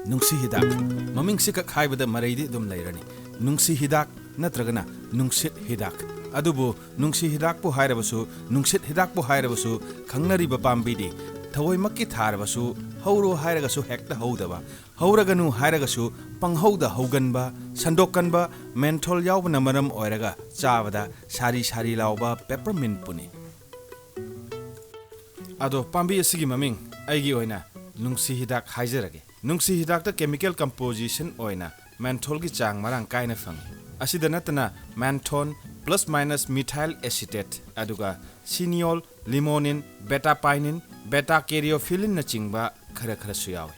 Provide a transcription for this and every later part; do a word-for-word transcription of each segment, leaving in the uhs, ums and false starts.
ꯅꯨꯡꯁꯤ ꯍꯤꯗꯥꯛ꯫ ꯃꯃꯤꯡꯁꯤꯈꯛ ꯍꯥꯏꯕꯗ ꯃꯔꯩꯗꯤ ꯑꯗꯨꯝ ꯂꯩꯔꯅꯤ꯫ ꯅꯨꯡꯁꯤ ꯍꯤꯗꯥꯛ ꯅꯠꯇ꯭ꯔꯒꯅ ꯅꯨꯡꯁꯤꯠ ꯍꯤꯗꯥꯛ꯫ ꯑꯗꯨꯕꯨ ꯅꯨꯡꯁꯤ ꯍꯤꯗꯥꯛꯄꯨ ꯍꯥꯏꯔꯕꯁꯨ, ꯅꯨꯡꯁꯤꯠ ꯍꯤꯗꯥꯛꯄꯨ ꯍꯥꯏꯔꯕꯁꯨ, ꯈꯪꯅꯔꯤꯕ ꯄꯥꯝꯕꯤꯗꯤ ꯊꯑꯣꯏꯃꯛꯀꯤ ꯊꯥꯔꯕꯁꯨ, ꯍꯧꯔꯣ ꯍꯥꯏꯔꯒꯁꯨ ꯍꯦꯛꯇ ꯍꯧꯗꯕ, ꯍꯧꯔꯒꯅꯨ ꯍꯥꯏꯔꯒꯁꯨ ꯄꯪꯍꯧꯗ ꯍꯧꯒꯟꯕ, ꯁꯟꯗꯣꯛꯀꯟꯕ, menthol ꯌꯥꯎꯕꯅ ꯃꯔꯝ ꯑꯣꯏꯔꯒ ꯆꯥꯕꯗ ꯁꯥꯔꯤ ꯁꯥꯔꯤ ꯂꯥꯎꯕ peppermint ꯄꯨꯅꯤ꯫ ꯑꯗꯣ ꯄꯥꯝꯕꯤ ꯑꯁꯤꯒꯤ ꯃꯃꯤꯡ ꯑꯩꯒꯤ ꯑꯣꯏꯅ ꯅꯨꯡꯁꯤ ꯍꯤꯗꯥꯛ ꯍꯥꯏꯖꯔꯒꯦ꯫ ꯅꯨꯡꯁꯤ ꯍꯤꯗꯥꯛꯇ chemical composition ꯑꯣꯏꯅ mentholꯒꯤ ꯆꯥꯡ ꯃꯔꯥꯡ ꯀꯥꯏꯅ ꯐꯪꯏ꯫ ꯑꯁꯤꯗ ꯅꯠꯇꯅ menthol plus minus methyl acetate, ꯑꯗꯨꯒ cineol, limonene, beta pinene, beta caryophyllene ꯅꯆꯤꯡꯕ ꯈꯔ ꯈꯔꯁꯨ ꯌꯥꯎꯏ꯫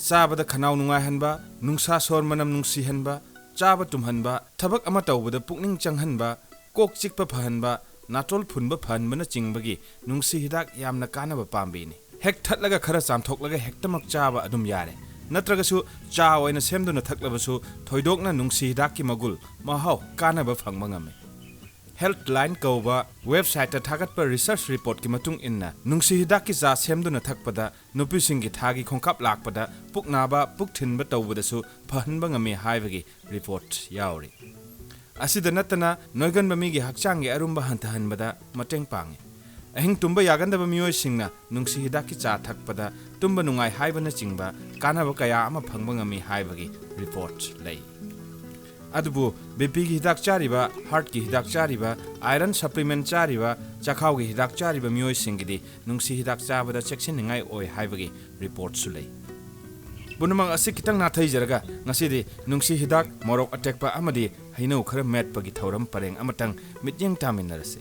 ꯆꯥꯕꯗ ꯈꯅꯥꯎ ꯅꯨꯡꯉꯥꯏꯍꯟꯕ, ꯅꯨꯡꯁꯥ ꯁꯣꯔ ꯃꯅꯝ ꯅꯨꯡꯁꯤꯍꯟꯕ, ꯆꯥꯕ ꯇꯨꯝꯍꯟꯕ, ꯊꯕꯛ ꯑꯃ ꯇꯧꯕꯗ ꯄꯨꯛꯅꯤꯡ ꯆꯪꯍꯟꯕ, ꯀꯣꯛ ꯆꯤꯛꯄ ꯐꯍꯟꯕ, ꯅꯥꯇꯣꯜ ꯐꯨꯟꯕ ꯐꯍꯟꯕꯅꯆꯤꯡꯕꯒꯤ ꯅꯨꯡꯁꯤ ꯍꯤꯗꯥꯛ ꯌꯥꯝꯅ ꯀꯥꯟꯅꯕ ꯄꯥꯝꯕꯤꯅꯤ꯫ ꯍꯦꯛ ꯊꯠꯂꯒ ꯈꯔ ꯆꯥꯝꯊꯣꯛꯂꯒ ꯍꯦꯛꯇꯃꯛ ꯆꯥꯕ ꯑꯗꯨꯝ ꯌꯥꯔꯦ꯫ ꯅꯠꯇ꯭ꯔꯒꯁꯨ ꯆꯥ ꯑꯣꯏꯅ ꯁꯦꯝꯗꯨꯅ ꯊꯛꯂꯕꯁꯨ ꯊꯣꯏꯗꯣꯛꯅ ꯅꯨꯡꯁꯤ ꯍꯤꯗꯥꯛꯀꯤ ꯃꯒꯨꯜ, ꯃꯍꯥꯎ, ꯀꯥꯟꯅꯕ ꯐꯪꯕ ꯉꯝꯃꯤ꯫ Healthline ꯀꯧꯕ websiteꯇ ꯊꯥꯒꯠꯄ research reportꯀꯤ ꯃꯇꯨꯡ ꯏꯟꯅ, ꯅꯨꯡꯁꯤ ꯍꯤꯗꯥꯛꯀꯤ ꯆꯥ ꯁꯦꯝꯗꯨꯅ ꯊꯛꯄꯗ ꯅꯨꯄꯤꯁꯤꯡꯒꯤ ꯊꯥꯒꯤ ꯈꯣꯡꯀꯥꯞ ꯂꯥꯛꯄꯗ ꯄꯨꯛ ꯅꯥꯕ, ꯄꯨꯛ ꯊꯤꯟꯕ ꯇꯧꯕꯗꯁꯨ ꯐꯍꯟꯕ ꯉꯝꯃꯤ ꯍꯥꯏꯕꯒꯤ report ꯌꯥꯎꯔꯤ꯫ ꯑꯁꯤꯗ ꯅꯠꯇꯅ ꯅꯣꯏꯒꯟꯕ ꯃꯤꯒꯤ ꯍꯛꯆꯥꯡꯒꯤ ꯑꯔꯨꯝꯕ ꯍꯟꯊꯍꯟꯕꯗ ꯃꯇꯦꯡ ꯄꯥꯡꯉꯤ꯫ ꯑꯍꯤꯡ ꯇꯨꯝꯕ ꯌꯥꯒꯟꯗꯕ ꯃꯤꯑꯣꯏꯁꯤꯡꯅ ꯅꯨꯡꯁꯤ ꯍꯤꯗꯥꯛꯀꯤ ꯆꯥ ꯊꯛꯄꯗ ꯇꯨꯝꯕ ꯅꯨꯡꯉꯥꯏ ꯍꯥꯏꯕꯅꯆꯤꯡꯕ ꯀꯥꯟꯅꯕ ꯀꯌꯥ ꯑꯃ ꯐꯪꯕ ꯉꯝꯃꯤ ꯍꯥꯏꯕꯒꯤ report ꯂꯩ꯫ ꯑꯗꯨꯕꯨ BPꯒꯤ ꯍꯤꯗꯥꯛ ꯆꯥꯔꯤꯕ, heartꯀꯤ ꯍꯤꯗꯥꯛ ꯆꯥꯔꯤꯕ, iron supplement ꯆꯥꯔꯤꯕ, ꯆꯈꯥꯎꯒꯤ ꯍꯤꯗꯥꯛ ꯆꯥꯔꯤꯕ ꯃꯤꯑꯣꯏꯁꯤꯡꯒꯤꯗꯤ ꯅꯨꯡꯁꯤ ꯍꯤꯗꯥꯛ ꯆꯥꯕꯗ ꯆꯦꯛꯁꯤꯟꯅꯤꯡꯉꯥꯏ ꯑꯣꯏ ꯍꯥꯏꯕꯒꯤ reportꯁꯨ ꯂꯩ꯫ ꯄꯨꯝꯅꯃꯛ ꯑꯁꯤ ꯈꯤꯇꯪ ꯅꯥꯊꯩꯖꯔꯒ ꯉꯁꯤꯗꯤ ꯅꯨꯡꯁꯤ ꯍꯤꯗꯥꯛ, ꯃꯣꯔꯣꯛ ꯑꯇꯦꯛꯄ ꯑꯃꯗꯤ ꯍꯩꯅꯧ ꯈꯔ ꯃꯦꯠꯄꯒꯤ ꯊꯧꯔꯝ ꯄꯔꯦꯡ ꯑꯃꯇꯪ ꯃꯤꯠꯌꯦꯡ ꯇꯥꯃꯤꯟꯅꯔꯁꯤ꯫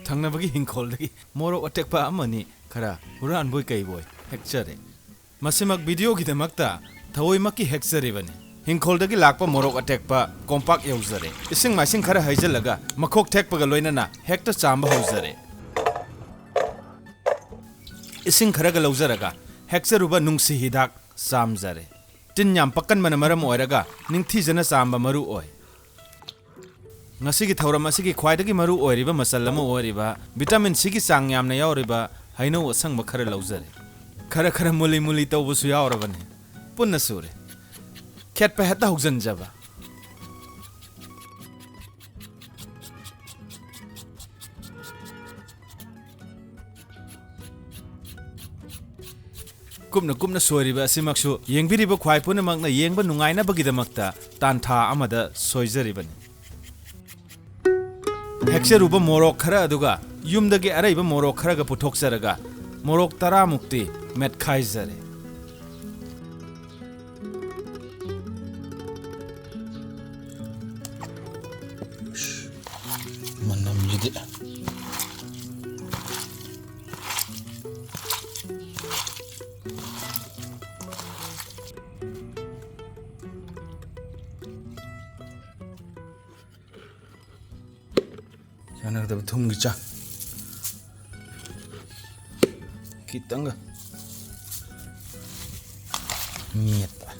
ꯊꯪꯅꯕꯒꯤ ꯍꯤꯡꯈꯣꯜꯗꯒꯤ ꯃꯣꯔꯣꯛ ꯑꯇꯦꯛꯄ ꯑꯃꯅꯤ ꯈꯔ ꯍꯨꯔꯥꯟꯕꯣꯏ ꯀꯩꯕꯣꯏ ꯍꯦꯛꯆꯔꯦ꯫ ꯃꯁꯤꯃꯛ videoꯒꯤꯗꯃꯛꯇ ꯊꯑꯣꯏꯃꯛꯀꯤ ꯍꯦꯛꯆꯔꯤꯕꯅꯤ꯫ ꯍꯤꯡꯈꯣꯜꯗꯒꯤ ꯂꯥꯛꯄ ꯃꯣꯔꯣꯛ ꯑꯇꯦꯛꯄ ꯀꯣꯝꯄꯥꯛ ꯌꯧꯖꯔꯦ꯫ ꯏꯁꯤꯡ ꯃꯥꯏꯁꯤꯡ ꯈꯔ ꯍꯩꯖꯤꯜꯂꯒ ꯃꯈꯣꯛ ꯊꯦꯛꯄꯒ ꯂꯣꯏꯅꯅ ꯍꯦꯛꯇ ꯆꯥꯝꯕ ꯍꯧꯖꯔꯦ꯫ ꯏꯁꯤꯡ ꯈꯔꯒ ꯂꯧꯖꯔꯒ ꯍꯦꯛꯆꯔꯨꯕ ꯅꯨꯡꯁꯤ ꯍꯤꯗꯥꯛ ꯆꯥꯝꯖꯔꯦ꯫ ꯇꯤꯟ ꯌꯥꯝ ꯄꯛꯀꯟꯕꯅ ꯃꯔꯝ ꯑꯣꯏꯔꯒ ꯅꯤꯡꯊꯤꯖꯅ ꯆꯥꯝꯕ ꯃꯔꯨ ꯑꯣꯏ꯫ ꯉꯁꯤꯒꯤ ꯊꯧꯔꯝ ꯑꯁꯤꯒꯤ ꯈ꯭ꯋꯥꯏꯗꯒꯤ ꯃꯔꯨ ꯑꯣꯏꯔꯤꯕ ꯃꯆꯜ ꯑꯃ ꯑꯣꯏꯔꯤꯕ vitamin Cꯒꯤ ꯆꯥꯡ ꯌꯥꯝꯅ ꯌꯥꯎꯔꯤꯕ ꯍꯩꯅꯧ ꯑꯁꯪꯕ ꯈꯔ ꯂꯧꯖꯔꯦ꯫ ꯈꯔ ꯈꯔ ꯃꯨꯂꯤ ꯃꯨꯂꯤ ꯇꯧꯕꯁꯨ ꯌꯥꯎꯔꯕꯅꯤ꯫ ꯄꯨꯟꯅ ꯁꯨꯔꯦ꯫ ꯈꯦꯠꯄ ꯍꯦꯛꯇ ꯍꯧꯖꯤꯟꯖꯕ꯫ ꯀꯨꯞꯅ ꯀꯨꯞꯅ ꯁꯣꯏꯔꯤꯕ ꯑꯁꯤꯃꯛꯁꯨ ꯌꯦꯡꯕꯤꯔꯤꯕ ꯈ꯭ꯋꯥꯏ ꯄꯨꯝꯅꯃꯛꯅ ꯌꯦꯡꯕ ꯅꯨꯡꯉꯥꯏꯅꯕꯒꯤꯗꯃꯛꯇ ꯇꯥꯟꯊꯥ ꯑꯃꯗ ꯁꯣꯏꯖꯔꯤꯕꯅꯤ꯫ ꯍꯦꯛꯆꯔꯨꯕ ꯃꯣꯔꯣꯛ ꯈꯔ ꯑꯗꯨꯒ ꯌꯨꯝꯗꯒꯤ ꯑꯔꯩꯕ ꯃꯣꯔꯣꯛ ꯈꯔꯒ ꯄꯨꯊꯣꯛꯆꯔꯒ ꯃꯣꯔꯣꯛ ꯇꯔꯥꯃꯨꯛꯇꯤ ꯃꯦꯠꯈꯥꯏꯖꯔꯦ꯫ ꯃꯅꯝꯁꯤꯗꯤ꯫ ꯆꯥꯟꯅꯒꯗꯕ ꯊꯨꯝꯒꯤ ꯆꯥꯡ ꯈꯤꯇꯪꯒ ꯃꯦꯠꯄ꯫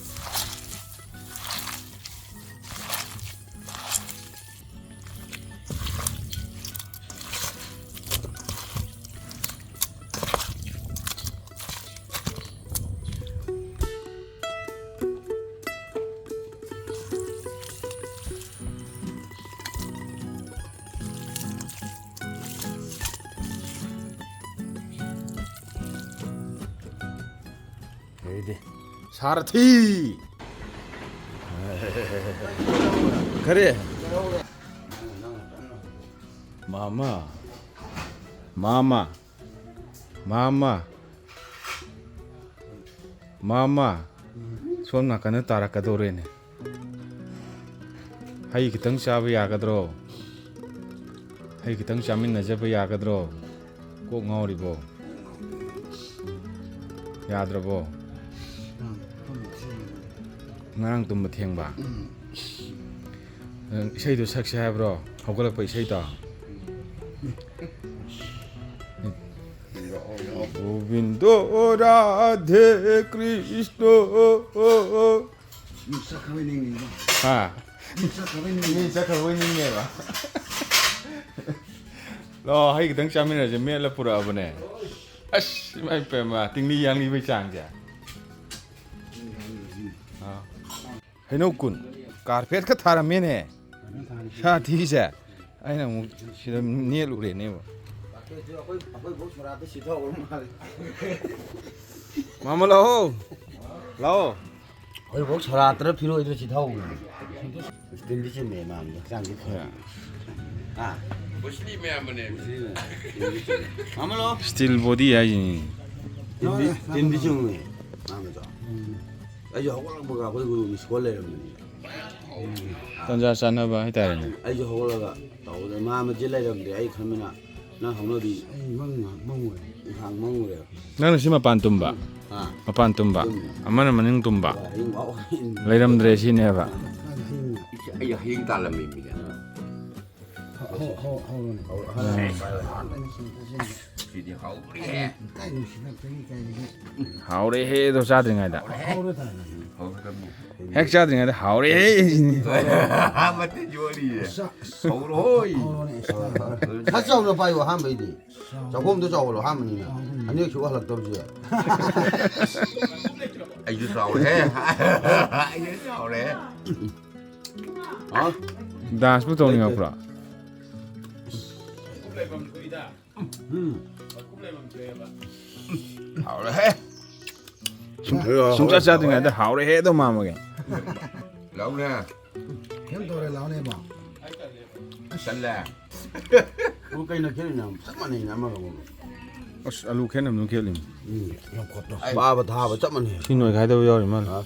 ꯑꯗꯩꯗꯤ ꯁꯥꯔꯊꯤ꯫ ꯀꯔꯤ? ꯃꯥꯃ꯫ ꯃꯥꯃ꯫ ꯃꯥꯃ꯫ ꯃꯥꯃ꯫ ꯁꯣꯝ ꯅꯥꯀꯟꯗ ꯇꯥꯔꯛꯀꯗꯧꯔꯦꯅꯦ꯫ ꯍꯩ ꯈꯤꯇꯪ ꯆꯥꯕ ꯌꯥꯒꯗ꯭ꯔꯣ? ꯍꯩ ꯈꯤꯇꯪ ꯆꯥꯃꯤꯟꯅꯖꯕ ꯌꯥꯒꯗ꯭ꯔꯣ? ꯀꯣꯛ ꯉꯥꯎꯔꯤꯕꯣ? ꯌꯥꯗ꯭ꯔꯕꯣ? ꯉꯔꯥꯡ ꯇꯨꯝꯕ ꯊꯦꯡꯕ? ꯅꯪ ꯏꯁꯩꯗꯣ ꯁꯛꯁꯦ ꯍꯥꯏꯕ꯭ꯔꯣ? ꯍꯧꯒꯠꯂꯛꯄ ꯏꯁꯩꯗꯣ? ꯒꯣꯕꯤꯟꯗꯣ ꯔꯥꯙꯦ ꯀ꯭ꯔꯤꯁꯅ꯫ ꯃꯤ ꯆꯠꯈ꯭ꯔꯕꯩ ꯅꯤꯡꯉꯤꯕ꯫ ꯍꯥ? ꯃꯤ ꯆꯠꯈ꯭ꯔꯕꯩ ꯅꯤꯡꯉꯤ꯫ ꯃꯤ ꯆꯠꯈ꯭ꯔꯕꯩ ꯅꯤꯡꯉꯦꯕ꯫ ꯂꯥꯛꯑꯣ, ꯍꯩ ꯈꯤꯇꯪ ꯆꯥꯃꯤꯟꯅꯔꯁꯦ, ꯃꯦꯠꯂ ꯄꯨꯔꯛꯑꯕꯅꯦ꯫ ꯑꯁ, ꯏꯃꯥ ꯏꯄꯦꯝꯃ, ꯇꯤꯡꯂꯤ ꯌꯥꯡꯂꯤꯕꯩ ꯆꯥꯡꯁꯦ꯫ ꯑꯥ꯫ ꯍꯩꯅꯧ ꯀꯨꯟ꯫ ꯀꯥꯔꯄꯦꯠꯀ ꯊꯥꯔꯝꯃꯦꯅꯦ꯫ ꯁꯥ ꯊꯤꯁꯦ꯫ ꯑꯩꯅ ꯑꯃꯨꯛ ꯁꯤꯗ ꯅꯦꯠꯂꯨꯔꯦꯅꯦꯕ꯫ ꯑꯩꯈꯣꯏ, ꯑꯩꯈꯣꯏ ꯕꯣꯛ ꯁꯣꯔꯥꯠꯇ ꯁꯤꯊꯍꯧꯔ ꯃꯥꯜꯂꯦ꯫ ꯃꯥꯃ ꯂꯥꯛꯑꯣ꯫ ꯂꯥꯛꯑꯣ꯫ ꯍꯧꯖꯤꯛꯐꯥꯎ ꯁꯣꯔꯥꯠꯇꯔ ꯐꯤꯔꯣꯏꯗꯔ ꯆꯤꯊꯍꯧꯕꯅꯤ꯫ ꯁ꯭ꯇꯤꯜꯗꯤ ꯆꯨꯝꯃꯦ ꯃꯥꯝꯗꯣ, ꯍꯛꯆꯥꯡꯗꯤ ꯐꯩ꯫ ꯍꯣꯏ꯫ ꯍꯥ? ꯕꯨꯁꯂꯤ ꯃꯌꯥꯝꯕꯅꯦ꯫ ꯕꯨꯁꯂꯤ ꯃꯌꯥꯝ꯫ ꯁ꯭ꯇꯤꯜꯗꯤ ꯆꯨꯝꯃꯦ꯫ ꯃꯥꯝꯃ ꯂꯥꯛꯑꯣ꯫ ꯁ꯭ꯇꯤꯜ ꯕꯣꯗꯤ ꯍꯥꯏꯁꯤꯅꯤ꯫ ꯁ꯭ꯇꯤꯜꯗꯤ, ꯁ꯭ꯇꯤꯜꯗꯤ ꯆꯨꯝꯃꯦ ꯃꯥꯝꯗꯣ꯫ ꯑꯩꯁꯨ ꯍꯧꯒꯠꯂꯛꯄꯒ ꯑꯩꯈꯣꯏ ꯒꯨꯔꯨ ꯃꯤꯁ ꯀꯣꯜ ꯂꯩꯔꯝꯕꯅꯤ꯫ ꯇꯟꯖꯥ ꯆꯥꯟꯅꯕ ꯍꯥꯏꯇꯥꯔꯦꯅꯦ꯫ ꯑꯩꯁꯨ ꯍꯧꯒꯠꯂꯒ ꯇꯧꯕꯗ ꯃꯥꯝꯃꯁꯦ ꯂꯩꯔꯝꯗꯦ꯫ ꯑꯩ ꯈꯟꯕꯅ ꯅꯪ ꯍꯧꯅꯕꯤ ꯑꯩ ꯃꯪ ꯉꯥꯏꯍꯥꯛ ꯃꯪꯉꯨꯔꯦ꯫ ꯉꯥꯏꯍꯥꯛ ꯃꯪꯉꯨꯔꯦ꯫ ꯅꯪꯅ ꯁꯤ ꯃꯄꯥꯟ ꯇꯨꯝꯕ? ꯑꯥ꯫ ꯃꯄꯥꯟ ꯇꯨꯝꯕ? ꯇꯨꯝꯃꯤ꯫ ꯑꯃꯅ ꯃꯅꯤꯡ ꯇꯨꯝꯕ? ꯑꯥ, ꯍꯌꯦꯡ ꯐꯥꯎ꯫ ꯂꯩꯔꯝꯗ꯭ꯔꯦ ꯁꯤꯅꯦꯕ? ꯑꯩ ꯍꯌꯦꯡ ꯑꯩ ꯍꯌꯦꯡ ꯇꯥꯜꯂꯝꯃꯤ ꯃꯤꯅꯦ꯫ ꯍꯧ-, ꯍꯧ-, ꯍꯧ-, ꯍꯧꯔꯣꯅꯦ꯫ ꯍꯧꯔꯣ, ꯍꯧꯔꯣ꯫ ꯁꯤꯗꯤ ꯍꯥꯎꯔꯦꯍꯦ꯫ ꯀꯥꯏ ꯅꯨꯡꯁꯤꯜꯂꯛꯇꯒꯤ ꯀꯥꯏꯗꯒꯤ꯫ ꯍꯥꯎꯔꯦꯍꯦ ꯑꯗꯣ ꯆꯥꯗ꯭ꯔꯤꯉꯩꯗ꯫ ꯍꯧꯔꯣ ꯇꯥꯅ꯫ ꯍꯧꯔꯣ ꯇꯥꯅ꯫ ꯍꯦꯛ ꯆꯥꯗ꯭ꯔꯤꯉꯩꯗ ꯍꯥꯎꯔꯦꯍꯦ ꯁꯤꯅꯤ꯫ ꯃꯇꯤꯟ ꯌꯣꯜꯂꯤꯌꯦ꯫ ꯆꯥ-, ꯍꯧꯔꯣꯏ꯫ ꯍꯧꯔꯣꯅꯦ꯫ ꯈꯔ ꯆꯥꯎꯅ ꯄꯥꯏꯌꯣ ꯑꯍꯥꯟꯕꯩꯗꯤ꯫ ꯆꯥꯎ-, ꯆꯥꯛꯈꯣꯝꯗꯣ ꯆꯥꯎꯍꯜꯂꯣ ꯑꯍꯥꯟꯕꯅꯤꯅ꯫ ꯆꯥꯎꯍꯜꯂꯣ꯫ ꯑꯅꯤꯔꯛꯁꯨꯕ ꯍꯜꯂꯛꯇꯕꯁꯦ꯫ ꯑꯩꯁꯨ ꯆꯥꯎꯔꯦ꯫ ꯑꯩꯁꯨ ꯆꯥꯎꯔꯦ꯫ ꯍꯥ? ꯗꯥꯟꯁꯄꯨ ꯇꯧꯅꯤꯡꯉꯛꯄ꯭ꯔꯣ? ꯎꯝ꯫ ꯍꯥꯎꯔꯦꯍꯦ꯫ ꯁꯨꯡ-, ꯁꯨꯡꯆꯥ ꯆꯥꯗ꯭ꯔꯤꯉꯩꯗ ꯍꯥꯎꯔꯦꯍꯦ ꯑꯗꯣ ꯃꯥꯝꯃꯒꯤ꯫ ꯂꯥꯎꯅꯦ꯫ ꯀꯩꯝ ꯇꯧꯔꯦ, ꯂꯥꯎꯅꯦ ꯏꯕꯣ꯫ ꯆꯜꯂꯦ꯫ ꯑꯣ, ꯀꯩꯅꯣ ꯈꯦꯠꯅꯩꯅ? ꯆꯞ ꯃꯥꯟꯅꯩꯅ ꯑꯃꯒ ꯑꯃꯒ꯫ ꯑꯁ, ꯑꯂꯨ ꯈꯦꯠꯅꯕꯗꯨ ꯈꯦꯠꯂꯤꯅꯦ꯫ ꯎꯝ, ꯌꯥꯝ ꯈꯣꯠꯇꯣ꯫ ꯄꯥꯕ ꯊꯥꯕ ꯆꯞ ꯃꯥꯟꯅꯩ꯫ ꯁꯤ ꯅꯣꯏꯈꯥꯏꯗꯧ ꯌꯥꯎꯔꯤ ꯃꯥꯜꯂꯦ꯫ ꯍꯥ?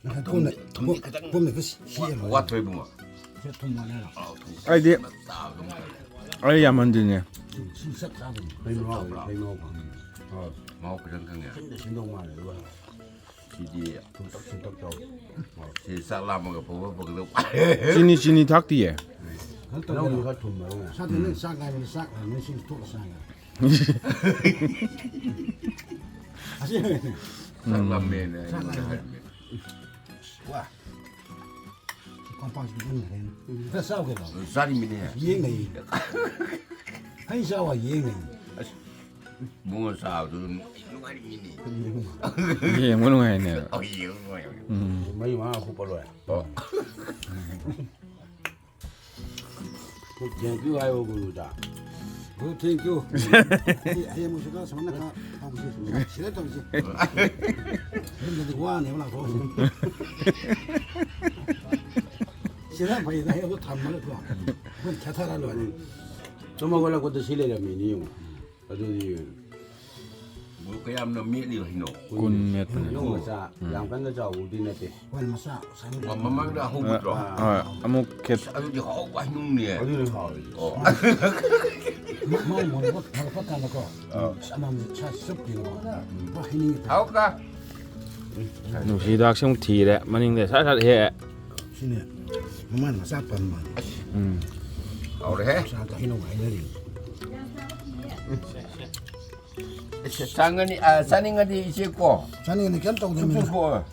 ꯊꯨꯝ, ꯊꯨꯝ, ꯊꯨꯝ ꯈꯤꯇꯪ ꯊꯨꯝ ꯈꯤꯇꯪ ꯁꯤꯖꯤꯜꯂꯣ꯫ ꯋꯥꯠꯇ꯭ꯔꯣ ꯏꯕꯨꯡꯉꯣ? ꯁꯤ ꯊꯨꯝ ꯋꯥꯠꯂꯦꯅ꯫ ꯑꯩꯗꯤ, ꯑꯩ ꯌꯥꯝꯃꯟꯗ꯭ꯔꯤꯅꯦ꯫ ꯁꯤ ꯆꯞ ꯆꯥꯕꯅꯤ꯫ ꯍꯩ ꯃꯍꯥꯎ, ꯍꯩ ꯃꯍꯥꯎ ꯐꯪꯉꯤ꯫ ꯑꯥ꯫ ꯃꯍꯥꯎ ꯈꯤꯇꯪ ꯈꯪꯉꯦ꯫ ꯁꯤꯟꯗ ꯁꯤꯟꯗꯧ ꯃꯥꯜꯂꯦ ꯑꯗꯨꯒ꯫ ꯁꯤꯗꯤ ꯊꯨꯝꯇꯛ ꯊꯨꯝꯇꯛ ꯇꯧ꯫ ꯁꯤ ꯆꯥꯛ ꯂꯥꯝꯃꯒ ꯄꯨꯕ ꯄꯨꯒꯗꯧ꯫ ꯆꯤꯅꯤ, ꯆꯤꯅꯤ ꯊꯥꯛꯇꯤꯌꯦ꯫ ꯅꯪ ꯈꯔ ꯊꯨꯝꯕ ꯑꯗꯨꯅ꯫ ꯆꯥꯛ ꯂꯥꯝꯃꯗꯤ ꯆꯥꯛ ꯂꯥꯝꯃꯗꯤ ꯁꯤ ꯇꯣꯛꯑ ꯆꯥꯒꯦ꯫ ꯑꯁꯦꯡꯕꯩꯅꯦ꯫ ꯆꯥꯛ ꯂꯥꯝꯃꯦꯅ ꯆꯥꯛ ꯑꯩꯉꯣꯟꯗ ꯂꯥꯝꯃꯦ꯫ ꯍꯥꯏꯔꯝꯃꯦ꯫ ꯋꯥ꯫ ꯁꯤ ꯀꯝꯄꯥꯁ ꯃꯅꯨꯡꯗꯅꯦ꯫ ꯈꯔ ꯆꯥꯎ ꯀꯩꯅꯣ꯫ ꯆꯥꯔꯤꯃꯤꯅꯦ꯫ ꯌꯦꯡ ꯂꯩ꯫ ꯍꯩ ꯆꯥꯎ ꯍꯥꯏ ꯌꯦꯡ ꯂꯩ꯫ ꯑꯁ꯫ ꯏꯕꯨꯡꯉꯣ ꯆꯥꯕꯗꯨ ꯅꯨꯡꯉꯥꯏ-, ꯅꯨꯡꯉꯥꯏꯔꯤꯃꯤꯅꯦ꯫ ꯌꯦꯡꯕ ꯅꯨꯡꯉꯥꯏꯅꯦꯕ꯫ ꯑꯧ, ꯌꯦꯡꯕ ꯅꯨꯡꯉꯥꯏꯕꯅꯦ꯫ ꯎꯝ꯫ ꯃꯔꯤ ꯃꯉꯥ ꯍꯨꯞꯄ ꯂꯣꯏꯔꯦ꯫ ꯑꯣ꯫ Thank you ꯍꯥꯏꯌꯣ ꯒꯨꯔꯨꯗ꯫ ꯒꯨꯔꯨ, thank you꯫ ꯑꯩ ꯍꯌꯦꯡ ꯑꯃꯨꯛꯁꯨ ꯈꯔ ꯁꯨꯃꯥꯏꯅ ꯈꯔ ꯇꯧꯁꯤ꯫ ꯁꯤꯗ ꯇꯧꯁꯤ꯫ ꯌꯨꯝꯗꯗꯤ ꯋꯥꯅꯦꯕ ꯂꯥꯛꯊꯣꯛꯑꯁꯤ꯫ ꯁꯤꯗ ꯐꯩꯗ, ꯑꯩ ꯑꯗꯨ ꯊꯝꯃꯒꯀꯣ꯫ ꯑꯩꯈꯣꯏ ꯆꯠꯊꯔ ꯂꯣꯏꯔꯦ꯫ ꯇꯨꯝ ꯍꯧꯒꯠꯂꯛꯄꯗ ꯁꯤ ꯂꯩꯔꯝꯃꯤꯅꯤ ꯌꯦꯡꯉꯣ꯫ ꯑꯗꯨꯗꯤ ꯌꯦꯡꯉꯣ꯫ ꯒꯨꯔꯨ, ꯀꯌꯥꯝꯅ ꯃꯦꯠꯂꯤꯕ ꯍꯩꯅꯧ? ꯀꯨꯟ ꯃꯦꯠꯄꯅꯦ꯫ ꯍꯩꯅꯧ ꯃꯆꯥ, ꯎꯝ꯫ ꯌꯥꯝ ꯀꯟꯅ ꯆꯥꯎꯕꯗꯤ ꯅꯠꯇꯦ꯫ ꯍꯣꯏ, ꯃꯆꯥ, ꯁꯪ-, ꯃ-, ꯃꯃꯥꯡꯗ ꯑꯍꯧꯕꯗꯣ? ꯑꯥ, ꯍꯣꯏ, ꯑꯃꯨꯛ ꯈꯦꯠ-, ꯑꯁ, ꯑꯗꯨꯗꯤ ꯍꯥꯎꯕ ꯍꯩꯅꯧꯅꯦ꯫ ꯑꯗꯨꯅ ꯍꯥꯎꯔꯤꯁꯦ꯫ ꯑꯣ꯫ ꯃ-, ꯃꯥꯏ ꯃꯨꯟꯕ ꯐꯔꯛꯄ ꯀꯥꯟꯗꯀꯣ, ꯑꯥ꯫ ꯑꯁ, ꯑꯃꯃꯝ ꯁꯥ ꯆꯨꯞꯇꯦꯕꯀꯣ꯫ ꯎꯝ꯫ ꯄꯨꯔꯥ ꯍꯩꯅꯤꯡꯉꯤ ꯇꯥꯏꯞ꯫ ꯍꯥꯎꯀ? ꯅꯨꯡꯁꯤ ꯍꯤꯗꯥꯛꯁꯦ ꯑꯃꯨꯛ ꯊꯤꯔꯦ, ꯃꯅꯤꯡꯗ ꯁꯠ ꯁꯠ ꯍꯦꯛꯑꯦ꯫ ꯁꯤꯅꯦ ꯃꯃꯥꯅ ꯃꯆꯥ ꯄꯝꯕ꯫ ꯎꯝ꯫ ꯍꯥꯎꯔꯦꯍꯦ꯫ ꯃꯆꯥ ꯍꯩꯅꯧ ꯍꯥꯏꯅꯔꯤ꯫ ꯑꯁ, ꯆꯥꯅꯤꯡꯉꯗꯤ, ꯑ, ꯆꯥꯅꯤꯡꯉꯗꯤ ꯏꯆꯦ ꯀꯣ꯫ ꯆꯥꯅꯤꯡꯉꯗꯤ ꯀꯩꯝ ꯇꯧꯗꯦ, ꯁꯨꯝ ꯃꯤꯅ꯫ ꯆꯨꯞꯊꯣꯛꯑꯣ꯫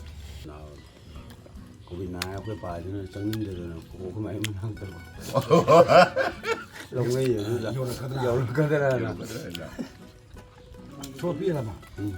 ꯀꯣꯕꯤ ꯅꯥꯏ ꯑꯩꯈꯣꯏ ꯄꯥꯁꯤꯅ ꯆꯪꯅꯤꯡꯗꯗꯅ ꯀꯣꯛ ꯑꯩꯈꯣꯏ ꯃꯥꯏ ꯃꯅꯥꯛꯇ ꯂꯧꯅꯩꯌꯦ ꯑꯗꯨꯗ꯫ ꯌꯧꯔꯛꯀꯗ꯭ꯔꯥ? ꯌꯧꯔꯛꯀꯗ꯭ꯔꯥꯅ꯫ ꯌꯧꯔꯛꯀꯗ꯭ꯔꯥꯅ꯫ ꯊꯣꯛꯄꯤꯔꯕ? ꯎꯝ꯫